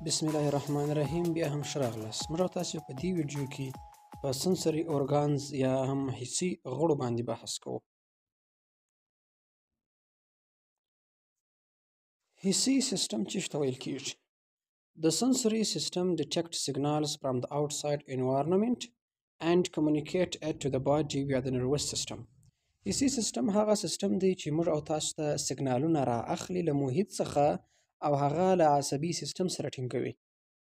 بسم الله الرحمن الرحیم. بیا هم ښه راغلاست. موږ او تاسو په دې ویډیو کې په sensory organs یا هم حسي غړو باندې بحث کوو. حسي سیستم چې ته ویل کیږي؟ The sensory system detects signals from the outside environment and communicate it to the body via the nervous system. حسي سیستم هغه سیستم دی چې موږ او تاسو ته سیګنالونه را اخلي له محیط څخه او هغه له عصبي سیستم سره ټینګوي.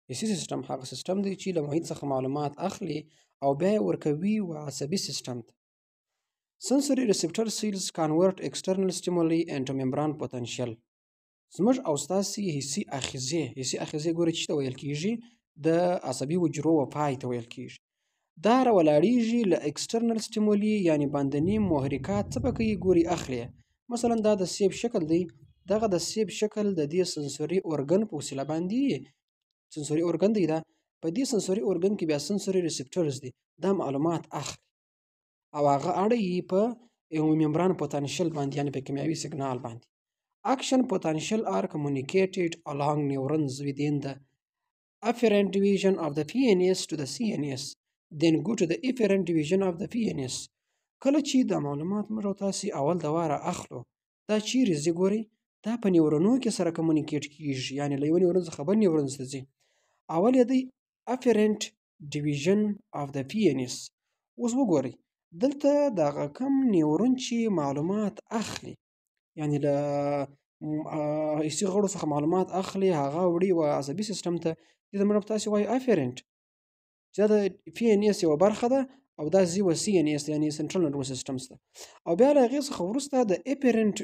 حسي سیستم هغه سیستم دی چې له محیط څخه معلومات اخلي او بیا یې ورکوي و عصبي سیستم ته. Sensory receptor cells convert external stimuli into membrane potential. زموږ او ستاسې حسي اخیزې، حسي اخیزې ګورئ چې ته ویل کیږي، د عصبي حجرو و پای ته ویل کیږي. دا راولاړیږي له external stimuli، یعنی باندني محرکات. څه به کوي؟ ګوري اخلي. مثلا دا د سیب شکل دی. دغه د سیب شکل د دې sensory organ په وسیله باندې، sensory organ دی دا، په دې sensory organ کې بیا sensory receptors دي، دا معلومات اخلي او هغه اړوي په یو membrane potential باندې، یعنی په کیمیاوي سیګنال باندې. Action potential are communicated along neurons within the afferent division of the PNS to the CNS, then go to the efferent division of the PNS. کله چې دا معلومات موږ او تاسې اول د واره اخلو، دا چیرې ځي؟ ګورئ، دا په نیورونو کې سره communicate کیږي، یعنی له یوه نیورون څخه بل نیورون ته ځي. اول یې دی afferent division of the PNS. اوس وګورئ دلته دغه کم نیورون چې معلومات اخلي، یعنی له حسي غړو څخه معلومات اخلي، هغه وړي و عصبي سیستم ته. دې ته موږ تاسې وایو afferent، چې دا د PNS یوه برخه ده او دا ځي و CNS، یعنی central nervous system ته. او بیا له هغې څخه وروسته د efferent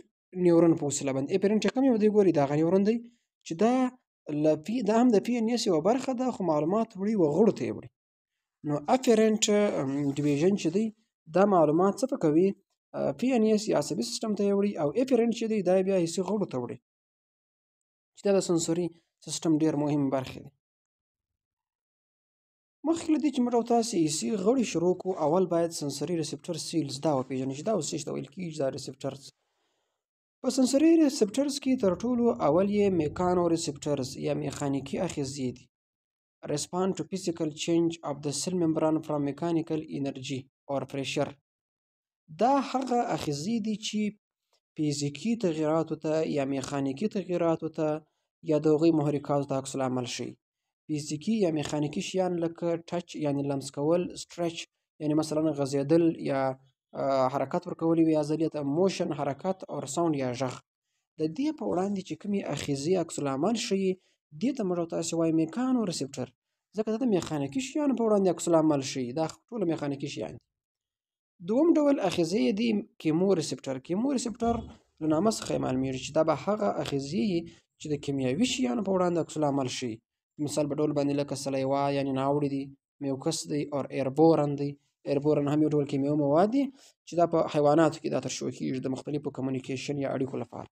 neuron په وسیله باندې. Efferent چې کوم یو دی؟ ګوري دا هغه نیورون دی چې دا له P، دا هم د PNS یوه برخه ده، خو معلومات وړي و غړو ته یې وړي. نو afferent division چې دی دا معلومات څه په کوي؟ PNS یا عصبي سیستم ته یې وړي، او efferent چې دی دا بیا حسي غړو ته وړي، چې دا د sensory system ډېر مهم برخې دی. مخکې له دې چې موږ او تاسې حسي غړي شروع کړو، اول باید sensory receptor cells دا وپېژنو چې دا اوس څه ته ویل کېږي. دا receptors په sensory receptors کې تر ټولو اول یې mechanoreceptors یا میخانیکي اخیزې دي. Respond to physical change of the cell membrane from mechanical energy or pressure. دا هغه اخیزې دي چې فزیکي تغیراتو ته یا میخانیکي تغیراتو ته یا د هغوی محرکاتو ته عکس العمل ښیي. فزیکي یا میخانیکي شیان لکه touch یعنی لمس کول، stretch یعنی مثلا غځېدل یا حرکت ورکول وي عضلې ته، motion حرکت او sound یا غږ، د دې په وړاندې چې کومې اخیزې عکس العمل ښیي، دې ته موږ او تاسې وایو mechanoreceptor، ځکه دا د میخانیکي شیانو په وړاندې عکس العمل ښیي. دا ټوله میخانیکي شیان دي. دوم ډول اخیزې دي chemoreceptor. Chemoreceptor له نامه څخه یې معلومیږي چې دا به هغه اخیزې چې د کیمیاوي شیانو په وړاندې عکس العمل ښیي. مثال په ډول باندې لکه saliva یعنی ناوړي دي، mucus دی او airborne دی. Airborne هم یو ډول کیمیاوي مواد دي چې دا په حیواناتو کې دا ترشح کیږي د مختلفو communication یا اړیکو لپاره.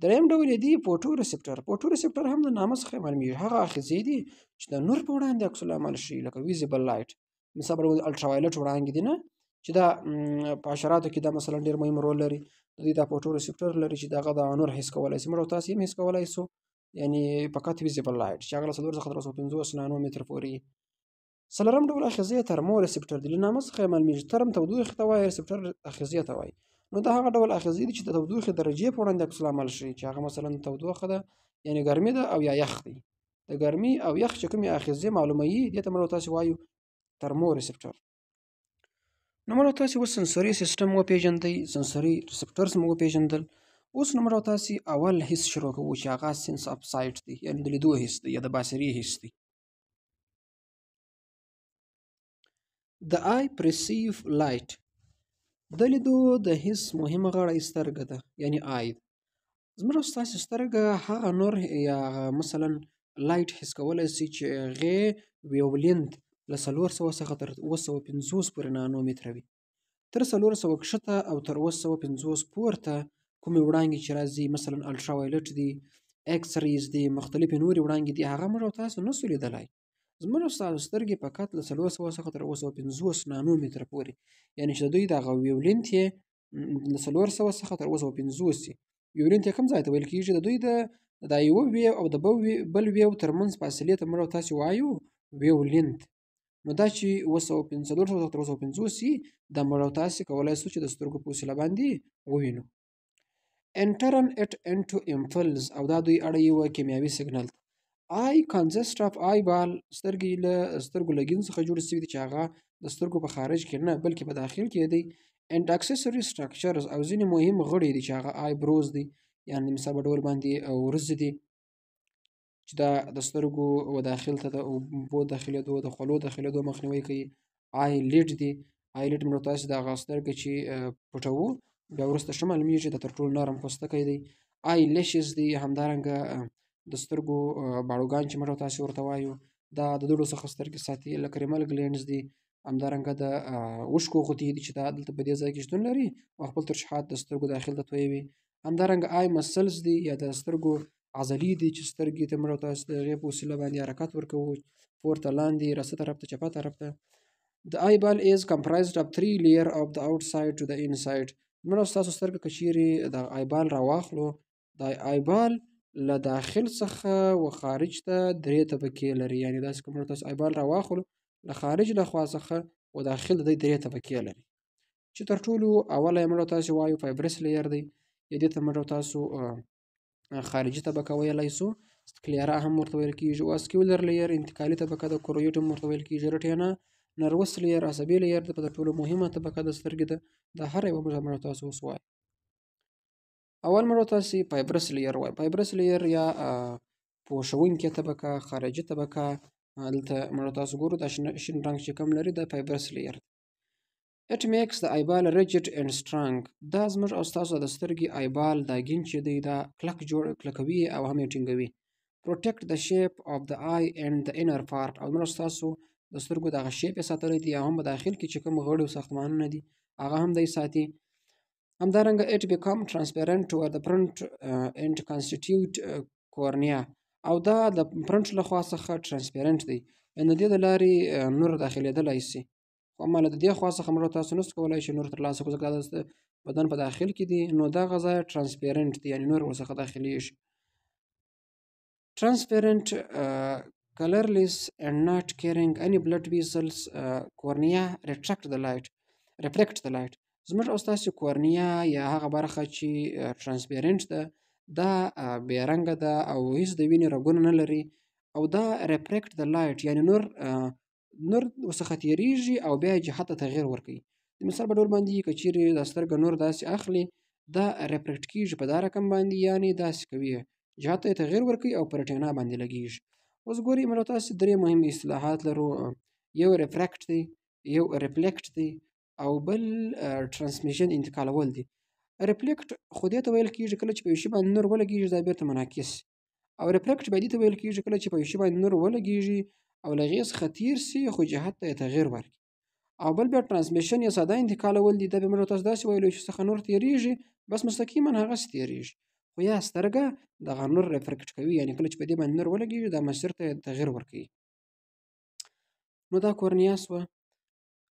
دریم ډول یې دي photoreceptor. Photoreceptor هم د نامه څخه معلومیږي، هغه اخیزې دي چې د نور په وړاندې عکس العمل ښیي، لکه visible light، مثال په ډول ultraviolet وړانګې دي نه، چې دا په حشراتو کې دا مثلا ډېر مهم رول لري. دوی دا photoreceptor لري چې دغه د نور حس کولی شي، موږ او تاسې هم حس کولی شو، یعنی فقط visible light چې هغه له 4 څخه تر 50 نانومتر پورې. څلورم ډول اخیزې thermoreceptor دی. له نامه څخه یې معلومیږي، therm تودوخې ته وایي، receptor اخیزې ته وایي. نو دا هغه ډول اخیزې دي چې د تودوخې درجې په وړاندې عکس العمل ښیي، چې هغه مثلا تودوخه ده یعنی ګرمي ده او یا یخ دی. د ګرمي او یخ چې کومې اخیزې معلوموي، دې ته موږ او تاسې وایو thermoreceptor. نو موږ او تاسې اوس sensory system وپېژندی، sensory receptors مو وپېژندل. اوس نو موږ او تاسې اول حس شروع کوو چې هغه sense of sight دی، یعنی د لیدو حس دی یا د باصرې حس دی. The eye perceive light. د لیدو د حس مهمه غړی سترګه ده، یعنی eye. زموږ او ستاسې سترګه هغه نور یا مثلا light حس کولی شي چې هغې wavelength له 400 څخه تر 750 پورې نانومتره وي. تر 400 کښته او تر 750 پورته کومې وړانګې چې راځي، مثلا ultraviolet دي، X-rays دي، مختلفې نورې وړانګې دي، هغه موږ او تاسو نه شو لیدلی. زموږ او ستاسو سترګې فقط له 400 څخه تر 750 نانومتره پورې، یعنې چې د دوی دغه wavelength یې له 400 څخه تر 750 وي. Wavelength یې کوم ځای ته ویل کېږي؟ د دوی د دا یو wave او د بل wave ترمنځ فاصلې ته موږ تاسې وایو wavelength. نو دا چې 745 تر 750 وي، دا موږ تاسې کولی شو چې د سترګو په وسیله باندې ووینو. And turn it into impulse، او دا دوی اړوي یوه کیمیاوي signal ته. Eye consist of eyeball، سترګې له سترګو لګین څخه جوړې شوي دي چې هغه د سترګو په خارج کې نه بلکې په داخل کې دی. And accessory structures، او ځینې مهم غړي دي چې هغه eyebrows دي، یعنې د مثال په ډول باندې ورځې دي چې دا د سترګو و داخل ته د اوبو داخلېدو، د خولو داخلېدو مخنیوی کوي. Eyelid دي، eyelid موږ تاسې د هغه سترګه چې پټوو بیا وروسته ښه معلومیږي، دا تر ټولو نرم پوستکی دی. Eyelashes دي، همدارنګه د سترګو باړوګان چې موږ تاسې ورته وایو، دا د دوړو څخه سترګې ساتي. Lacrimal glands دي، همدارنګه د اوښکو غدې دي چې دا دلته په دې ځای کې شتون لري او خپل ترشحات د سترګو داخل ته تویوي. همدارنګه eye muscles دي یا د سترګو عضلې دي چې سترګې ته موږ تاسې د هغې په وسیله باندې حرکت ورکوو، پورته لاندې، راسه طرف ته، چپه طرف ته. The eyeball is comprised of three layer of the outside to the inside. موږ ستاسو سترګه که چیرې د eyeball راواخلو، د eyeball له داخل څخه و خارج ته درې طبقې لري، یعنې داسې که موږ تاسو eyeball راواخلو له خارج له خوا څخه و داخل د دې درې طبقې لري چې تر ټولو اوله یې موږ تاسو وایو fibrous layer دی، یا دې ته موږ تاسو خارجي طبقه ویلی سو، sclera هم ورته ویل کېږي. Vascular layer انتقالي طبقه ده، choroid هم ورته ویل کېږي. Retina nervous layer عصبي layer ده، په تر ټولو مهمه طبقه د سترګې ده. دا هره یوه موږ تاسو اوس وایو. اول موږ تاسې fibrous layer وایو. Fibrous layer یا پوښونکې طبقه، خارجي طبقه، دلته موږ تاسو ګورو دا شین رنګ چې کوم لري دا fibrous layer دی. It makes the eyeball rigid and strong. دا زموږ او ستاسو د سترګې eyeball دا ګین چې دی دا کلک جوړ کلکوي او هم یې ټینګوي. Protect the shape of the eye and the inner part، او موږ ستاسو د سترګو دغه shape یې ساتلی دی او هم په داخل کې چې کوم غړي او ساختمانونه دي هغه هم دی ساتي. همدارنګه it become transparent toward the front and constitute cornea، او دا د front له خوا څخه transparent دی، یعنې د دې د لارې نور داخلېدلی سي. خو اما له دې خوا څخه موږ تاسو نشو کولی چې نور ترلاسه کړو، ځکه دا د بدن په داخل کې دي، نو دغه ځای transparent دی، یعنې نور ورڅخه داخلېږي. Transparent colorless and not carrying any blood vessels، cornea retract the light، reflect the light. زموږ او ستاسو cornea یا هغه برخه چې transparent ده، دا بې رنګه ده او هیڅ د وینې رګونه نه لري، او دا refract the light، یعنې نور ورڅخه تېرېږي او بیا یې جهت ته تغیر ورکوي. د مثال په ډول باندې که چیرې دا سترګه نور داسې اخلي، دا refract کېږي په دا رقم باندې، یعنې داسې کوي، جهت ته یې تغیر ورکوي او په retina باندې لګېږي. اوس ګورئ موږ تاسې درې مهم اصطلاحات لرو، یو refract دی، یو reflect دی، او بل transmission انتقالول دي. Reflect خو دې ته ویل کېږي کله چې په یو شي باندې نور ولګېږي دا بېرته منعکس، او refract بیا دې ته ویل کېږي کله چې په یو شي باندې نور ولګېږي او له هغې څخه تېر سي خو جهت ته یې تغیر ورکړي. او بل بیا transmission یا ساده انتقالول دي، دا بیا موږ تاسو داسې ویلو چې څخه نور تېرېږي بس مستقیما هغسې تېرېږي، خو یا سترګه دغه نور refract کوي، یعنې کله چې په دې باندې نور ولګېږي دا مسیر ته یې تغیر ورکوي. نو دا cornea سوه.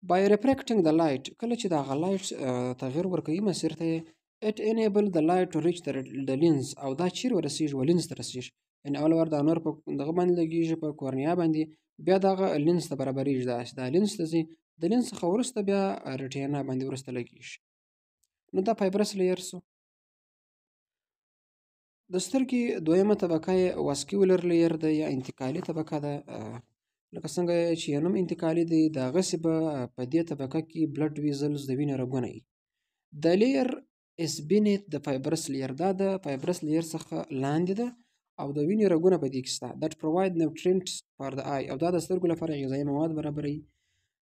By refracting the light، کله چې دغه light تغیر ورکوي مسیر ته یې، it enable the light to reach the lens، او دا چیرې ورسېږي؟ و lens ته رسېږي. یعنې اول وار دا نور په دغه باندې لګېږي، په cornea باندې، بیا دغه lens ته برابرېږي، داسې دا lens ته ځي، د lens څخه وروسته بیا retina باندې وروسته لګېږي. نو دا fibrous layer سو. د سترګې دویمه طبقه یې vascular layer ده یا انتقالي طبقه ده. لکه څنګه چې یې نوم انتقالي دی، د هغسې به په دې طبقه کې blood vessels د وینې رګونه وي. The layer is beneath the fibrous layer، دا د fibrous layer څخه لاندې ده او د وینې رګونه په دې کې شته. That provide nutrients for the eye، او دا د سترګو لپاره غذایي مواد برابروي.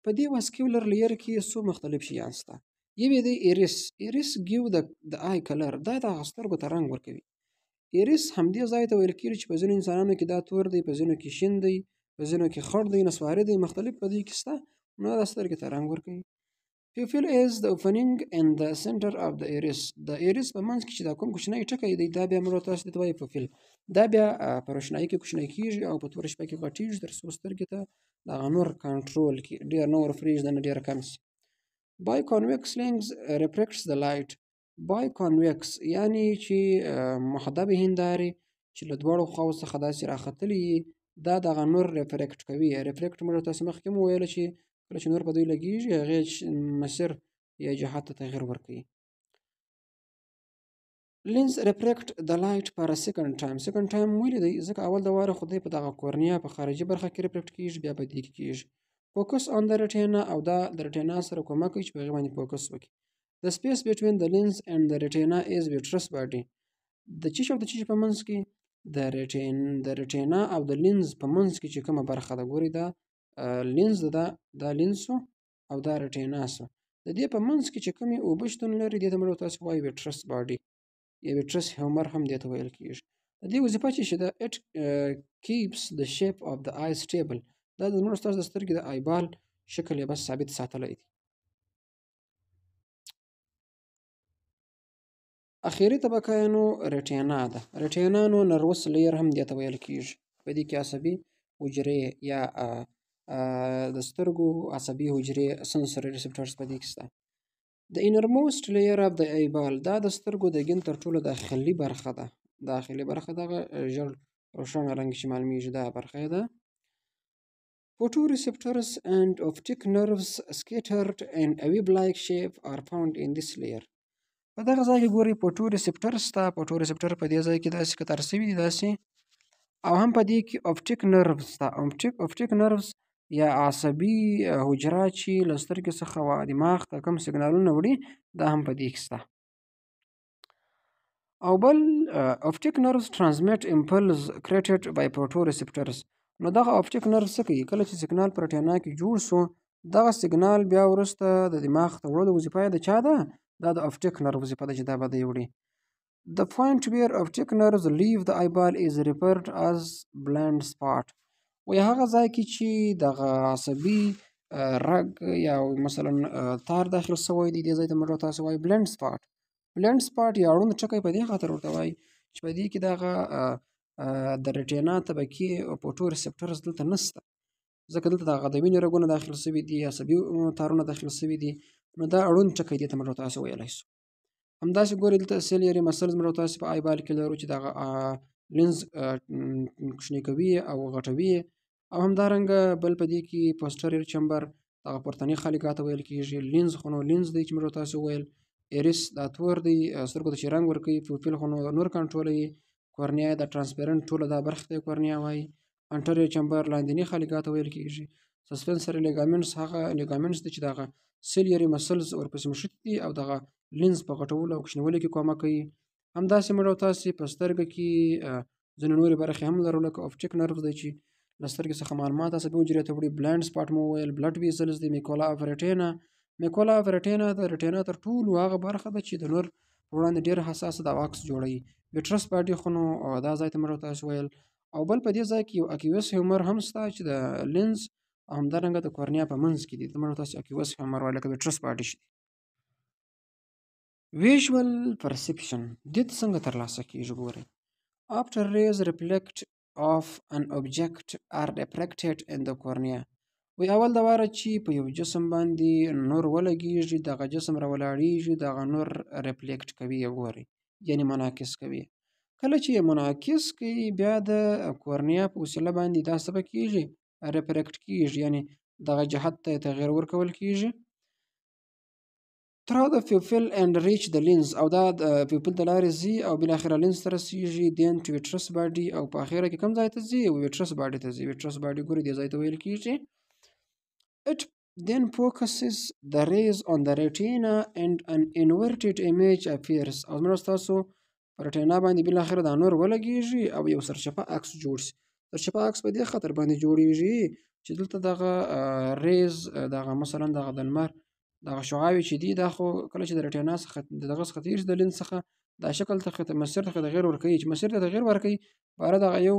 په دې vascular layer کې څو مختلف شیان شته. یو یې دی iris. Iris give the eye color، دا د هغه سترګو ته رنګ ورکوي. Iris همدې ځای ته ویل کېږي چې په ځینو انسانانو کې دا تور دی، په ځینو کې شین دی، په ځینو کې خړ دی، نسواري دی، مختلف په دې کې شته، نو دا سترګې ته رنګ ورکوي. Pupil is the opening in the center of the iris. د iris په منځ کې چې دا کوم کوچنی ټکی دی، دا بیا موږ تاسو ته وایو pupil. دا بیا په روښنایي کې کوچنی کېږي او په توره شپه کې غټېږي تر څو سترګې ته دغه نور کنټرول کړي، ډېر نه ورپرېږده، نه ډېر کم شي. Biconvex lens refracts the light. Biconvex یعنی چې محدب هندارې چې له دواړو خواوو څخه داسې راختلي، دا دغه نور refract کوي. Refract موږ تاسې مخکې هم وویل چې کله چې نور په دوی لګېږي، هغې مسیر یا جهت ته تغییر ورکوي. Lens refract the light for second time. Second time ولې دی؟ ځکه اول د واره خو دی په دغه cornea په خارجي برخه کې refract کېږي، بیا په دې کې کېږي. Focus on the retina، او دا د retina سره کومک کوي چې په هغې باندې focus وکړي. The space between the lens and the retina is vitreous body. د چیش او د چیش په منځ کې، د retina او د lens په منځ کې چې کومه برخه ده، ګورئ دا lens ده، دا lens او دا retina سو، د دې په منځ کې چې کومې اوبه شتون لري، دې ته موږ تاسو وایو vitreous body یا vitreous humor هم دې ته ویل کېږي. د دې وظیفه چې ده، it keeps the shape of the eye stable. دا د زموږ ستاسو د سترګې د eyeball شکل یې بس ثابت ساتلی دی. اخیري طبقه یې نو retina ده. Retina نو nervous layer هم دې ته ویل کېږي. په دې کې عصبي حجرې یا د سترګو عصبي حجرې sensory receptors په دې کې شته. The innermost layer of the eyeball، دا د سترګو د ګین تر ټولو داخلي برخه ده. داخلي برخه دغه ژړ روښانه رنګ چې معلومیږي دا برخه ده. Photoreceptors and optic nerves scattered in a web-like shape are found in this layer. په دغه ځای کې ګورئ photoreceptors ته، photoreceptor په دې ځای کې داسې کتار شوي دي داسې، او هم په دې کې optic nerves ته. Optic nerves یا عصبي حجره چې له سترګې څخه و دماغ ته کوم سیګنالونه وړي، دا هم په دې کې شته. او بل optic nerves transmit impulse created by photoreceptors. نو دغه optic nerves څه کوي؟ کله چې سیګنال په retina کې جوړ سو، دغه سیګنال بیا وروسته د دماغ ته وړلو وظیفه یې د چا ده؟ دا د optic nerve وظیفه ده چې دا به دی وړي. The point where optic nerves leave the eyeball is referred as blind spot. وایي هغه ځای کې چې دغه عصبي رګ یا مثلا تار داخل سوی دی، دې ځای ته موږ تاسو وایو blind spot. Blind spot یا ړوند ټکی په دې خاطر ورته وایي چې په دې کې دغه د retina طبقې photoreceptors دلته نشته، ځکه دلته دغه د وینې رګونه داخل سوي دي، عصبي تارونه داخل سوي دي، نو دا ړوند ټکی دې ته موږ تاسو ویلی سو. همداسې ګورئ دلته ciliary muscles موږ تاسو په eyeball کې لرو چې دغه lens کوچنی کوي او غټوي، او همدارنګه بل په دې کې posterior chamber دغه پورتنۍ خالیګاه ته ویل کېږي. Lens خو نو lens دی چې موږ تاسو وویل. Iris دا تور دی، سترګو ته چې رنګ ورکوي. Pupil خو نو نور کنټرولوي. Cornea دا transparent ټوله دا برخه ته cornea وایي. Anterior chamber لاندینی خالیګاه ته ویل کېږي. Suspensory ligaments هغه ligaments دي چې دغه ciliary muscles ورپسې مښتي دي او دغه lens په غټولو او کوچنولو کې کومک کوي. همداسې موږ تاسې په سترګه کې ځینې نورې برخې هم لرو، لکه optic nerve دی چې له سترګې څخه معلومات عصبي حجرې ته وړي. Blind spot مو وویل. Blood vessels دی. Macula of retina. Macula of retina د retina تر ټولو هغه برخه ده چې د نور په وړاندې ډېره حساسه ده او عکس جوړوي. Vitreous body خو نو دا ځای ته موږ تاسو ویل. او بل په دې ځای کې یو aqueous humor هم شته چې د lens او همدارنګه د cornea په منځ کې دی. ته موږ تاسو aqueous humor وایو، لکه vitreous body چې دی. Visual perception دې ته څنګه ترلاسه کېږي؟ ګورئ، after rays reflect off an object are refracted in the cornea. وی اول د واره چې په یو جسم باندې نور ولګېږي، دغه جسم راولاړېږي، دغه نور reflect کوي، ګورئ یعنې منعکس کوي. کله چې یې منعکس کوي، بیا د cornea په وسیله باندې دا څه به کېږي؟ Refract کېږي، یعنې دغه جهت ته یې تغییر ورکول کېږي. Through the pupil and reach the lens، او دا د pupil د لارې ځي او بالاخره lens ته رسېږي. Then to vitreous body، او په اخره کې کوم ځای ته ځي؟ Vitreous body ته ځي. Vitreous body ګوري دې ځای ته ویل کېږي. It then focuses the rays on the retina and an inverted image appears. او زموږ ستاسو په retina باندې بالاخره دا نور ولګېږي او یو سرچپه عکس جوړ شي. سرچپه عکس په دې خاطر باندې جوړېږي چې دلته دغه rays، دغه مثلا دغه د لمر دغه شعاوې چې دي، دا خو کله چې د retina څخه د دغه څخه تېر شي، د lens څخه، دا شکل ته مسیر ته تغیر ورکوي. چې مسیر ته تغیر ورکوي، باره دغه یو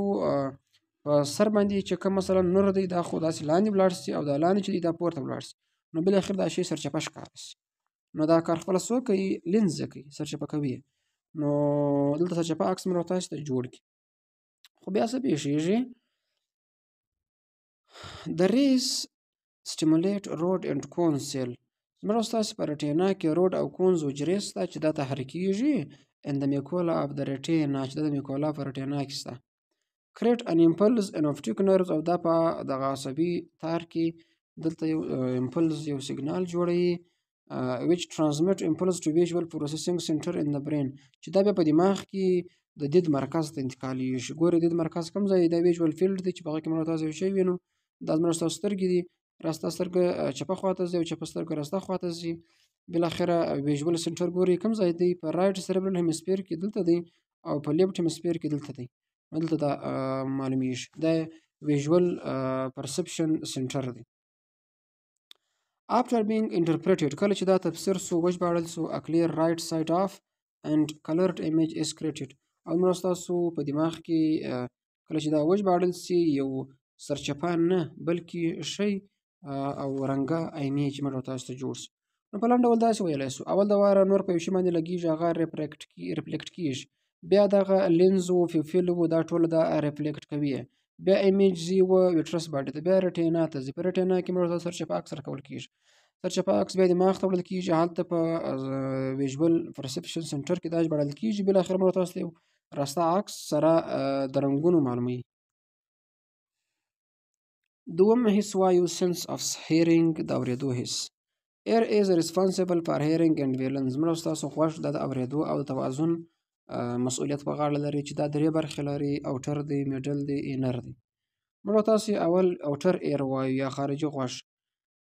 په سر باندې چې کوم مثلا نور دی، دا خو داسې لاندې ولاړ شي او دا لاندې چې دی دا پورته ولاړ شي، نو بالاخره دا شی سرچپه ښکاره شي. نو دا کار خپله څوک کوي؟ Lens یې کوي، سرچپه کوي. نو دلته سرچپه عکس موږ تاسو ته جوړ کړي. خو بیا څه پېښېږي؟ The rays stimulate rod and cone cell. زموږ ستاسو په retina کې rod او cones حجرې شته چې دا تحریکېږي in the macula of the retina، چې دا د macula په retina کې شته. Create an impulse in optic nerves، او دا په دغه عصبي تار کې دلته یو impulse، یو سیګنال جوړوي، which transmit impulse to visual processing center in the brain، چې دا بیا په دماغ کې د دید مرکز ته انتقالیږي. ګورئ دید مرکز کوم ځای دی؟ دا visual field دی چې په هغه کې موږ تاسو یو شی وینو. دا زموږ ستاسو سترګې دي، راسته سترګه چپه خواته ځي او چپه سترګه راسته خواته ځي. بالاخره visual center ګورئ کوم ځای دی؟ په right cerebral hemisphere کې دلته دی او په left hemisphere کې دلته دی. دلته دا معلومیږي، دا visual perception center دی. After being interpreted، کله چې دا تفسیر سو، وژباړل سو، a clear right side of and colored image is created. او نور ستاسو په دماغ کې کله چې دا وژباړل سي، یو سرچپه نه بلکې ښی او رنګه image موږ تاسو ته جوړ سي. نو په لنډ ډول داسې ویلی سو، اول د واره نور په یو شي باندې لګېږي، هغه reflect کېږي، بیا دغه lens و pupil و دا ټول دا reflect کوي، بیا image ځي و vitreous body ته، بیا retina ته ځي. په retina کې موږ ته سرچپه عکس راکول کېږي، سرچپه عکس بیا دماغ ته وړل کېږي، هلته په visual perception center کې دا ژباړل کېږي، بالاخره موږ تاسو ته یو راسته عکس سره د رنګونو معلوموي. دوم حس وایو sense of hearing، د اورېدو حس. Ear is responsible for hearing and balance. زموږ ستاسو غوږ دا د اورېدو او د توازن مسؤلیت په غاړه لري، چې دا درې برخې لري، outer دی، middle دی، inner دی. موږ تاسو اول outer ear وایو یا خارجي غوږ.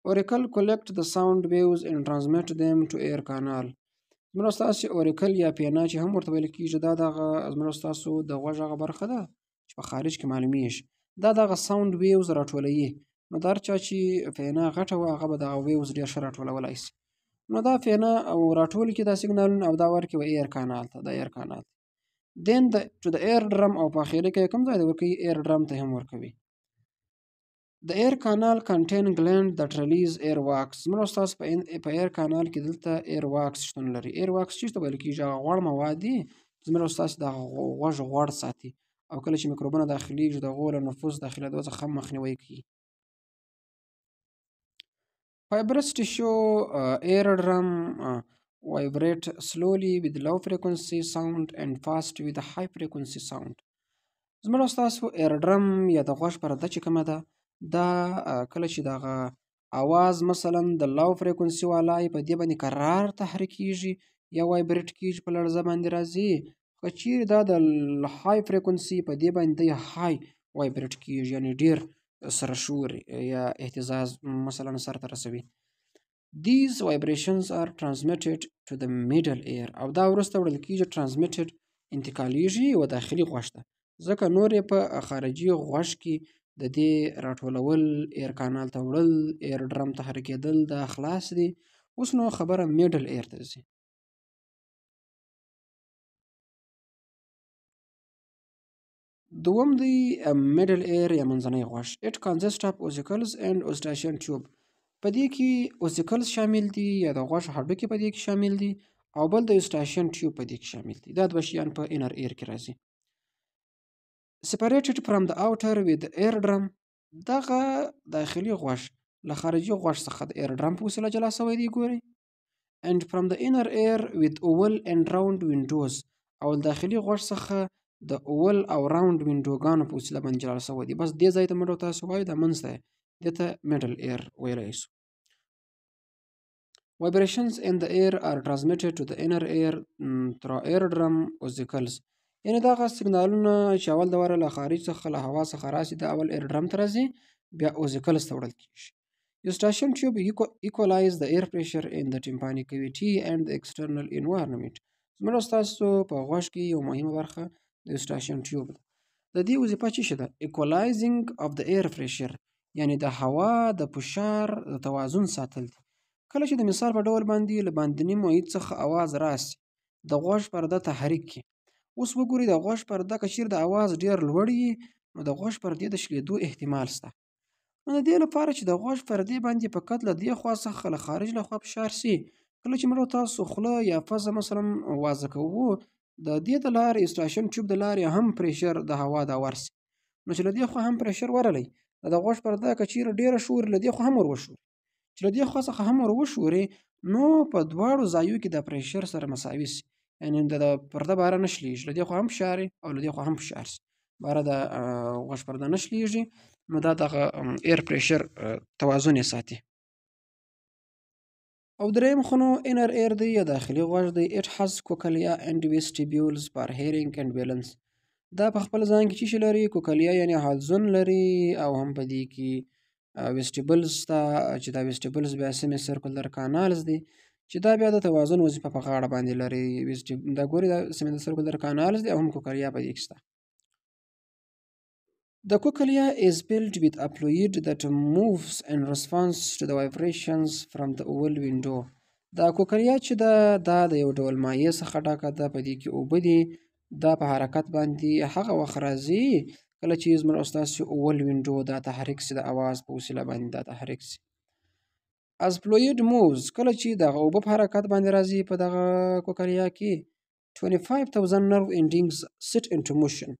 Auricle collect the sound waves and transmit them to ear canal. زموږ ستاسو auricle یا pinna چې هم ورته ویل کېږي، دا دغه زموږ ستاسو د غوږ هغه برخه ده چې په خارج کې معلومیږي، دا دغه sound waves راټولوي. نو د هر چا چې pinna غټه وه هغه به دغه waves ډېر ښه راټولولی سي. نو دا pinna او راټول کړي دا سیګنالونه او دا ورکړي و ear canal ته، دا ear canal ته. Then to the ear drum، او په اخري کې کوم ځای دی ورکوي؟ Ear drum ته هم ورکوي. The ear canal contain gland that release ear wax. زموږ ستاسو په ear canal کې دلته ear wax شتون لري. Ear wax چې څه ویل کېږي؟ هغه غوړ مواد دي چې زموږ ستاسو د غوږ غوړ ساتي، او کله چې میکروبونه داخلېږي د هغو له نفوذ داخلېدو څخه هم مخنیوی کوي. Fibrous tissue eardrum vibrate slowly with low frequency sound and fast with high frequency sound. زموږ ستاسو eardrum یا د غوږ پرده چې کومه ده، دا کله چې دغه اواز مثلا د low frequency والا یې په دې باندې کرار تحریکېږي یا vibrate کېږي، په لړزه باندې راځي. که چیرې دا د high frequency په دې باندې دی high vibrate کېږي، یعنې ډېر سره شور یا اهتزاز مثلا سر ته رسوي. These vibrations are transmitted to the middle ear، او دا وروسته وړل کېږي، transmitted انتقالیږي و داخلي غوږ ته، ځکه نور یې په خارجي غوږ کې د دې راټولول، ear canal ته وړل، ear drum تحریکېدل دا خلاص دي. اوس نو خبره middle ear ته ځي. دوم دی middle ear یا منځنی غوږ. It consists of ossicles and eustachian tube. په دې کې ossicles شامل دي یا د غوږ هډوکي په دې کې شامل دي، او بل د eustachian tube په دې کې شامل دي. دا دوه شیان په inner ear کې راځي. Separated from the outer with the ear drum. دغه داخلي غوږ له خارجي غوږ څخه د ear drum په وسیله جلا شوی دی، ګورئ. And from the inner ear with oval and round windows. او له داخلي غوږ څخه د oval او round وینډوګانو په وسیله باندې جلا شوی دی. بس دې ځای ته موږ تاسو وایو دا منځ دی، دې ته middle ear ویلی شو. Vibrations in the ear are transmitted to the inner ear through eardrum ossicles. یعنې دغه سیګنالونه چې اول د واره له خارج څخه له هوا څخه راسي، دا اول ear drum ته راځي، بیا ossicles ته وړل کېږي. Eustachian tube equalize the air pressure in the tympanic cavity and the external environment. زموږ ستاسو په غوږ کې یو مهمه برخه د eustachian tube ده. د دې وظیفه څه شی ده؟ Equalizing of the air pressure، یعنې د هوا د فشار د توازن ساتل دي. کله چې د مثال په ډول باندې له باندني محیط څخه اواز راسي، د غوږ پرده تحریک کړي. اوس وګورئ د غوږ پرده که چیرې د اواز ډېر لوړ وي، نو د غوږ پردې د شلېدو احتمال شته. نو د دې لپاره چې د غوږ پردې باندې فقط له دې خوا څخه له خارج له خوا فشار شي، کله چې موږ تاسو خوله یا پزه مثلا وازه کوو، د دې د لارې eustachian tube د لارې هم pressure د هوا دا ورسي. نو چې له دې خوا هم pressure ورغلی، د غوږ پرده که چیرې ډېره شوري، له دې خوا هم ور وشوري، چې له دې خوا څخه هم ور وشوري، نو په دواړو ځایو کې د pressure سره مساوي شي. یعنې د پرده باره نه شلېږي، له دې خوا هم فشار او له دې خوا هم فشار سي، باره د غوږ پرده نه شلېږي. نو دا دغه air pressure توازن یې ساتي. او دریم خو نو inner ear دی یا داخلي غوږ دی. It has cochlea and vestibules for hearing and balance. دا په خپل ځان کې څه شی لري؟ cochlea یعنې حلزون لري، او هم په دې کې vestibules شته چې دا vestibules بیا semicircular canals دي چې دا بیا د توازن وظیفه په غاړه باندې لري. دا ګوري دا semicircular canals دي او هم cochlea په دې کې شته. The cochlea is filled with a fluid that moves in response to the vibrations from the oval window. دا cochlea چې ده دا د یو ډول مایع څخه ډکه ده، په دې کې اوبه دي. دا په حرکت باندې هغه وخت راځي کله چې زموږ او ستاسو oval window دا تحریک سي، د اواز په وسیله باندې دا تحریک سي. As fluid moves، کله چې دغه اوبه په حرکت باندې راځي په دغه cochlea کې 25,000 nerve endings set into motion.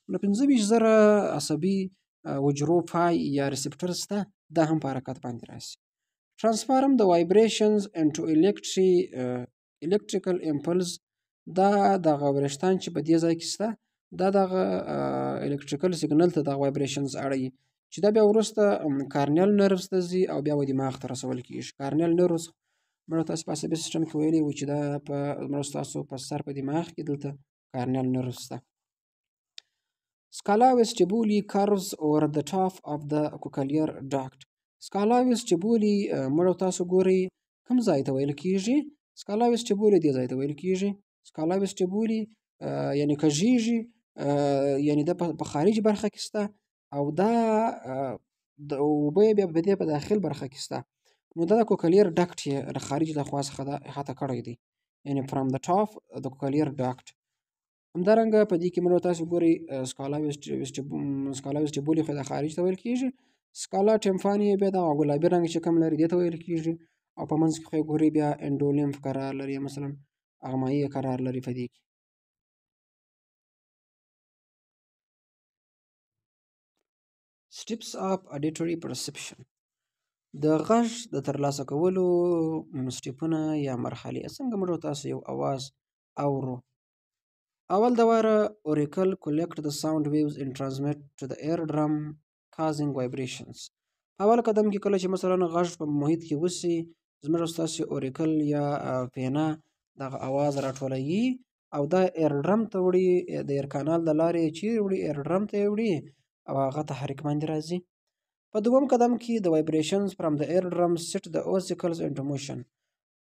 نو 25,000 عصبي حجرو پای یا receptor شته، دا هم په حرکت باندې راشي. Transform the vibrations into electrical impulse. دا دغه وریښتان چې په دې ځای کې شته دا دغه electrical signal ته دغه vibrations اړوي چې دا بیا وروسته cranial nerves ته ځي او بیا و دماغ ته رسول کېږي. cranial nerves موږ تاسو په عصبي سیستم کې ویلي وو چې دا په موږ تاسو په سر په دماغ کې دلته cranial nerves شته. Scala vestibuli curves over the top of the cochlear duct. Scala vestibuli موږ تاسو ګورئ کوم ځای ته ویل کېږي؟ Scala vestibuli دې ځای ته ویل کېږي. Scala vestibuli یعنې کږېږي، یعنې دا په خارج برخه کې شته او دا د اوبه یې بیا په دې په داخل برخه کې شته. نو دا د cochlear duct یې له خارج له خوا څخه دا احاطه کړی دی، یعنې from the top the cochlear duct. همدارنګه په دې کې موږ تاسو ګورئ scala vestibuli خو د خارج ته ویل کېږي. Scala tympani بیا دغه ګلابي رنګ چې کوم لري دې ته ویل کېږي، او په منځ کې خو یې ګورئ بیا endolymph قرار لري، مثلا هغه مایع قرار لري په دې کې. Steps of auditory perception. د غږ د ترلاسه کولو step ونه یا مرحلې. څنګه موږ تاسو یو اواز اورو؟ اول دواره auricle collect the sound waves and transmit to the eardrum causing vibrations. په اول قدم کې کله چې مثلا غږ په محیط کې وسي، زموږ ستاسو auricle یا پینا دغه اواز راټولوي او دا eardrum ته وړي، د ear canal د لارې چیرې وړي؟ Eardrum ته یې وړي او هغه تحریک باندې راځي. په دوم قدم کې the vibrations from the eardrum set the ossicles into motion.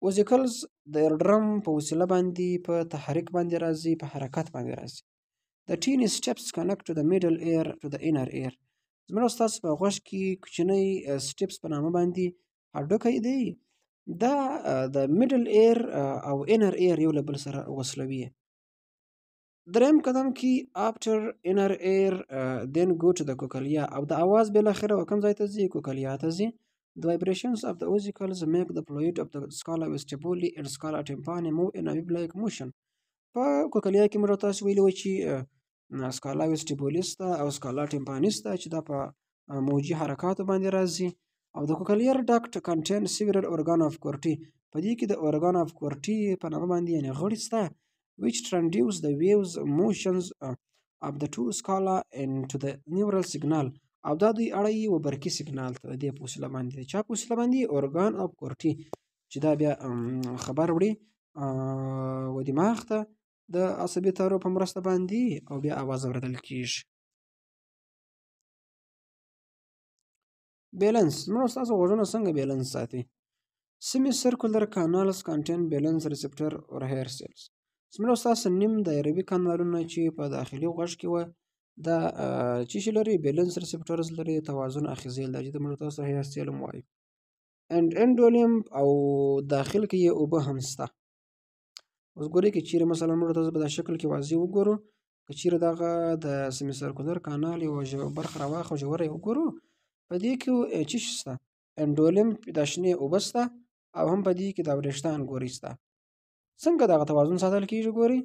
Ossicles د eardrum په وسیله باندې په تحریک باندې راځي، په حرکت باندې راځي. The tiny steps connect to the middle ear to the inner ear. زموږ ستاسو په غوږ کې کوچنی steps په نامه باندې هډوکی دی، دا د middle ear او inner ear یو له بل سره وصلوي. دریم قدم کې after inner ear then go to the cochlea، او د اواز بالاخره و کوم ځای ته ځي؟ Cochlea ته ځي. The vibrations of the ossicles make the fluid of the scala vestibuli and scala tympani move in a wave-like motion. په cochlea کې موږ تاسو ویلي وو چې scala vestibuli شته او scala tympani شته چې دا په موجي حرکاتو باندې راځي. او د cochlear duct contain several organ of Corti. په دې کې د organ of Corti په نامه باندې یعنې غړي شته which transduce the waves motions of the two scala into the neural signal. او دا دوی اړوي و برقي سیګنال ته د دې په وسیله باندې، د چا په وسیله باندې؟ Organ of Corti چې دا بیا خبر وړي و دماغ ته د عصبي تارو په مرسته باندې او بیا اواز اورېدل کېږي. Balance. زموږ ستاسو غوږونه څنګه balance ساتي؟ Semicircular canals contain balance receptor or hair cells. زموږ ستاسو نیم دایروي کانالونه چې په داخلي غوږ کې وه دا څه شی لري؟ Balance receptors لري، توازن اخیزې لري، د موږ تاسو hair cell هم وایو. And endolymph او داخل کې یې اوبه هم شته. اوس ګورئ که چیرې مثلا موږ تاسو په دا شکل کې واضح وګورو، که چیرې دغه د semicircular canal یوه برخه راواخلو ژوره یې وګورو، په دې کې څه شی شته؟ Endolymph دا شنې اوبه شته او هم په دې کې دا وریښتان ګورئ شته. څنګه دغه توازن ساتل کېږي ګورئ؟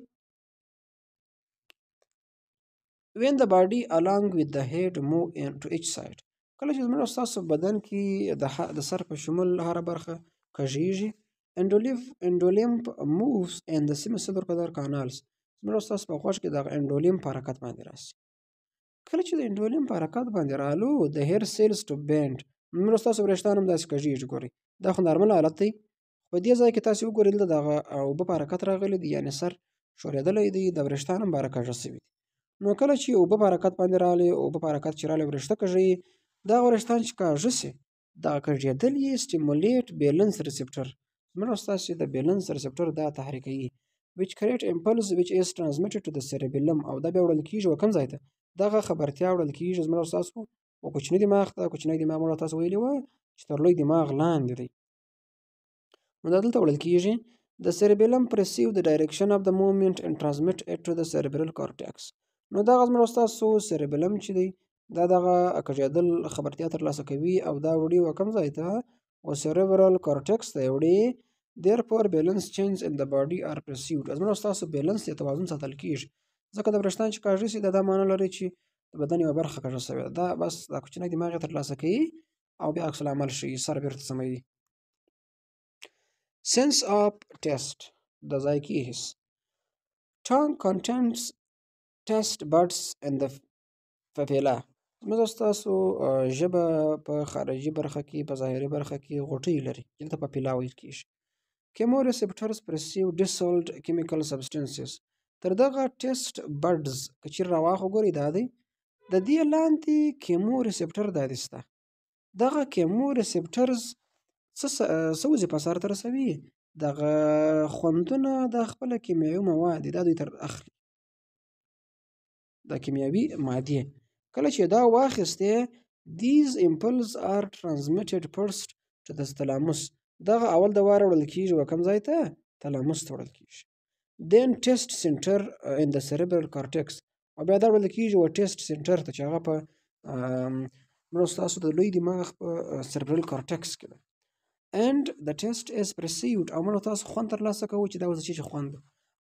When the body along with the head move to each side. کله چې زموږ ستاسو بدن کې د سر په شمول هره برخه کږېږي، Endolymph moves in the semicircular canals. زموږ ستاسو په غوږ کې دغه endolymph په حرکت باندې راسي. کله چې د endolymph په حرکت باندې رالو، the hair cells to bend. موږ ستاسو وریښتان هم داسې کږېږي. ګورئ، دا خو نارمل حالت دی. په دې ځای کې تاسې وګورئ، دلته دغه اوبه په حرکت راغلي دي، یعنې سر ښورېدلی دی، د وریښتان هم باره کږه شوي دي. نو کله چې اوبه په حرکت باندې راغلې، اوبه په حرکت چې راغلې، وریښته کږوي. دغه وریښتان چې کاږه شي، دغه کږېدل یې stimulate balance receptor. زموږ ستاسې د balance receptor دا تحریکوي، which create impulse which is transmitted to the cerebellum. او دا بیا وړل کېږي و کوم ځای ته؟ دغه خبرتیا وړل کېږي زموږ ستاسو و کوچني دماغ ته. کوچنی دماغ موږ تاسو ویلي وه چې تر لوی دماغ لاندې دی، نو دا دلته وړل کېږي. The cerebellum perceive the direction of the movement and transmit it to the cerebral cortex. نو دغه زموږ ستاسو cerebellum چې دی، دا دغه کږېدل خبرتیا ترلاسه کوي او دا وړي و کوم ځای ته؟ و cerebral cortex ته یې وړي. Therefore balance change in the body are perceived. زموږ ستاسو balance یا توازن ساتل کېږي، ځکه د وریښتان چې کاږه شي، دا معنا لري چې د بدن یوه برخه کږه شوې ده. دا بس دا کوچنی دماغ یې ترلاسه کوي او بیا عکس العمل ښیي، سر بېرته سموي. Sense of taste، د ذایقې حس. Tongue contains taste buds in the papilla. زموږ ستاسو ژبه په خارجي برخه کې، په ظاهري برخه کې غوټۍ لري، دلته papilla ویل کېږي. Chemoreceptors perceive dissolved chemical substances. تر دغه taste buds که چېرې راواخلو، ګورئ دا دی، د دې لاندې chemoreceptor دا دی شته. دغه chemoreceptors څه وظیفه سرته رسوي؟ دغه خوندونه، دا خپله کیمیاوي مواد دي، دا دوی تر اخلي، دا کیمیاوي مادې. کله چې دا واخیستې، these impulses are transmitted first to the thalamus. دغه اول د واره وړل کېږي و کوم ځای ته؟ thalamus ته وړل کېږي. Then taste center in the cerebral cortex. او بیا دا وړل کېږي و taste center ته چې هغه په موږ ستاسو د لوی دماغ په cerebral cortex کې ده. And the taste is perceived. او موږ تاسو خوند ترلاسه کوو چې دا اوس چې خوند.